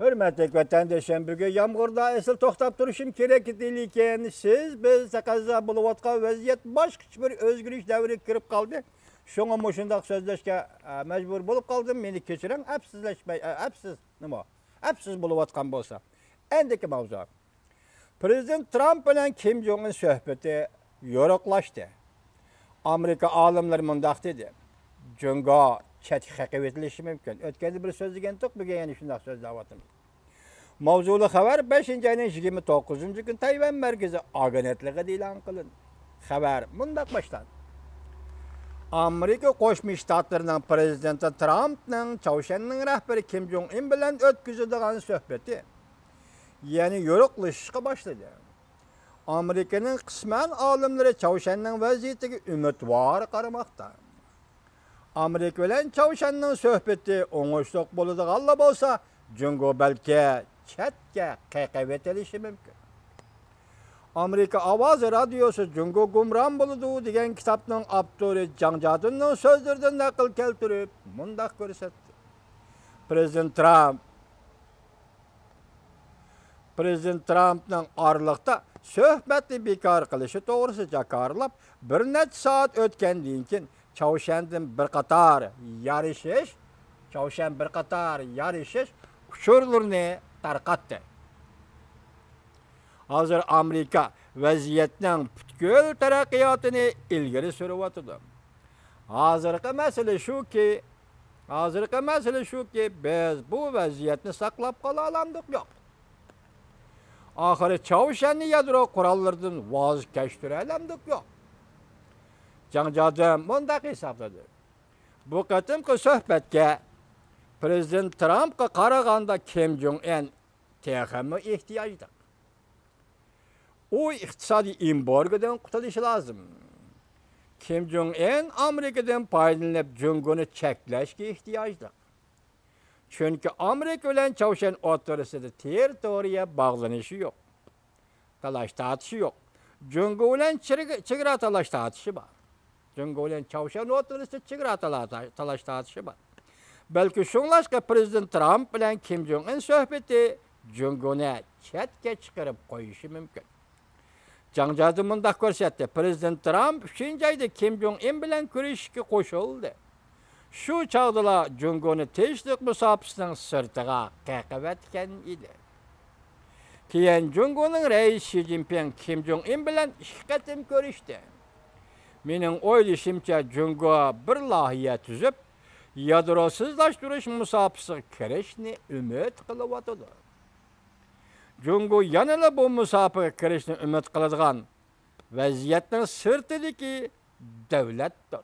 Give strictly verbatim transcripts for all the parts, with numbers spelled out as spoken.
ھۆرمەتلىك ۋەتەنداشلىرىم، بۈگۈن يامغۇردا ئېسىل توختاپ تۇرۇشۇم كېرەك ئىدى، لېكىن سىز، بىز تەقەززا بولۇۋاتقان ۋەزىيەت باشقىچە بىر ئۆزگىرىش دەۋرىگە كىرىپ قالدى. شۇڭا مۇشۇنداق سۆزلەشكە، ئە، مەجبۇر بولۇپ قالدىم. مېنى كەچۈرۈڭ، ئەپسىزلەشمەي، ئە، ئەپسىز، نېمە؟ ئەپسىز بولۇۋاتقان بولسا. ئەندىكى ماۋزۇ. پرېزىدېنت ترامپ بىلەن كىم جوڭ ئىن سۆھبىتى يورۇقلاشتى. ئامېرىكا ئالىملىرى مۇنداق دېدى، جۇڭگو چەتكە قېقىۋېتىلىشى مۇمكىن. ئۆتكەندە بىر سۆزلىگەنتۇق، بۈگۈن يەنە شۇنداق سۆزلەۋاتىمىز. ماۋزۇلۇق خەۋەر بەشىنچى ئاينىڭ يىگىرمە توققۇزىنچى كۈنى تەيۋەن مەركىزىي ئاگېنتلىقىدا ئېلان قىلىندى. خەۋەر مۇنداق باشلاندى. ئامېرىكا قوشما شتاتلىرىنىڭ پرېزىدېنتى ترامپنىڭ چاۋشيەننىڭ رەھبىرى كىم جوڭ ئىن بىلەن ئۆتكۈزىدىغان سۆھبىتى يەنە يورۇقلىشىشقا باشلىدى. ئامېرىكىنىڭ قىسمەن ئالىملىرى چاۋشيەننىڭ ۋەزىيىتىگە ئۈمىدۋار قارىماقتا. ئامېرىكا بىلەن چاۋشيەننىڭ سۆھبىتى ئوڭۇشلۇق بولىدىغانلا بولسا، جۇڭگو بەلكى چەتكە قېقىۋېتىلىشى مۇمكىن. ئامېرىكا ئاۋازى رادىيوسى جۇڭگو گۇمران بولىدۇ دېگەن كىتابنىڭ ئاپتورى جاڭ جيادىننىڭ سۆزلىرىدىن نەقىل كەلتۈرۈپ مۇنداق كۆرسەتتى. پرېزىدېنت ترامپ پرېزىدېنت ترامپنىڭ ئارىلىقتا سۆھبەتنى بىكار قىلىشى توغرىسىدا جاكارلاپ، بىر نەچچە سائەت ئۆتكەندىن كېيىن، چاۋشيەندىن بىر قاتار يارىشىش، چاۋشيەن بىر قاتار يارىشىش ئۇچۇرلىرىنى تارقاتتى. ھازىر ئامېرىكا ۋەزىيەتنىڭ پۈتكۈل تەرەققىياتىنى ئىلگىرى سۈرۈۋاتىدۇ. ھازىرقى مەسىلە شۇكى، ھازىرقى مەسىلە شۇكى، بىز بۇ ۋەزىيەتنى ساقلاپ قالالامدۇق؟ ياق. ئاخىرى چاۋشيەننى يادرو قوراللىرىدىن ۋاز كەچتۈرەلەمدۇق؟ ياق. جاڭ جيادىن مۇنداق ھېسابلىدى. بۇ قېتىمقى سۆھبەتكە پرېزىدېنت ترامپقا قارىغاندا كىم جوڭ ئىن تېخىمۇ ئېھتىياجلىق. ئۇ ئىقتىسادىي ئېمبارگودىن قۇتۇلۇشى لازىم. كىم جوڭ ئىن ئامېرىكىدىن پايدىلىنىپ جۇڭگونى چەكلەشكە ئېھتىياجلىق. چۈنكى ئامېرىكا بىلەن چاۋشيەن ئوتتۇرىسىدا تېررىتورىيە باغلىنىشى يوق. تالاش تارتىشى يوق. جۇڭگو بىلەن چېگرا، چېگرا تالاش تارتىشى بار. جۇڭگو بىلەن چاۋشيەن ئوتتۇرىسىدا چېگرا تالا-، تالاش تارتىشى بار. بەلكى شۇڭلاشقا پرېزىدېنت ترامپ بىلەن كىم جوڭ ئىن سۆھبىتى جۇڭگونى چەتكە چىقىرىپ قويۇشى مۇمكىن. جاڭ جيادىن مۇنداق كۆرسەتتى، پرېزىدېنت ترامپ ئۈچىنچى ئايدا كىم جوڭ ئىن بىلەن كۆرۈشۈشكە قوشۇلدى. شۇ چاغدىلا جۇڭگونى تىنچلىق مۇساپىسىنىڭ سىرتىغا قېقىۋەتكەن ئىدى. كېيىن جۇڭگونىڭ رەئىسى شى جىنپىڭ كىم جوڭ ئىن بىلەن ئىككى قېتىم كۆرۈشتى. مېنىڭ ئويلىشىمچە، جۇڭگو بىر لايىھە تۈزۈپ، يادروسىزلاشتۇرۇش مۇساپىسىغا كىرىشنى ئۈمىد قىلىۋاتىدۇ. جۇڭگو يەنىلا بۇ مۇساپىگە كىرىشنى ئۈمىد قىلىدىغان ۋەزىيەتنىڭ سىرتىدىكى دۆلەتتۇر.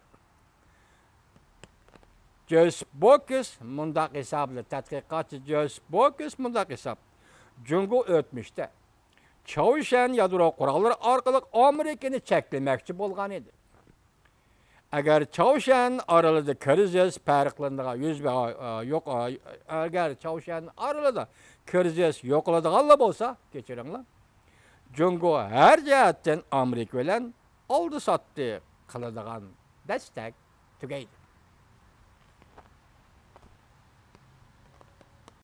جوس بوكس مۇنداق ھېسابلىدى، تەتقىقاتچى جوس بوكس مۇنداق ھېساب، جۇڭگو ئۆتمۈشتە چاۋشيەن يادرو قوراللىرى ئارقىلىق ئامېرىكىنى چەكلىمەكچى بولغان ئىدى. ئەگەر چاۋشيەن ئارىلىدا كىرىزىس پەرقلىنىدىغان يۈز بە-، ئا، يوق، ئا، ئەگەر چاۋشيەن ئارىلىدا كىرىزىس يوقىلىدىغانلا بولسا، كەچۈرۈڭلار، جۇڭگو ھەر جەھەتتىن ئامېرىكا بىلەن ئالدى-ساتتى قىلىدىغان دەستەك تۈگەيدۇ.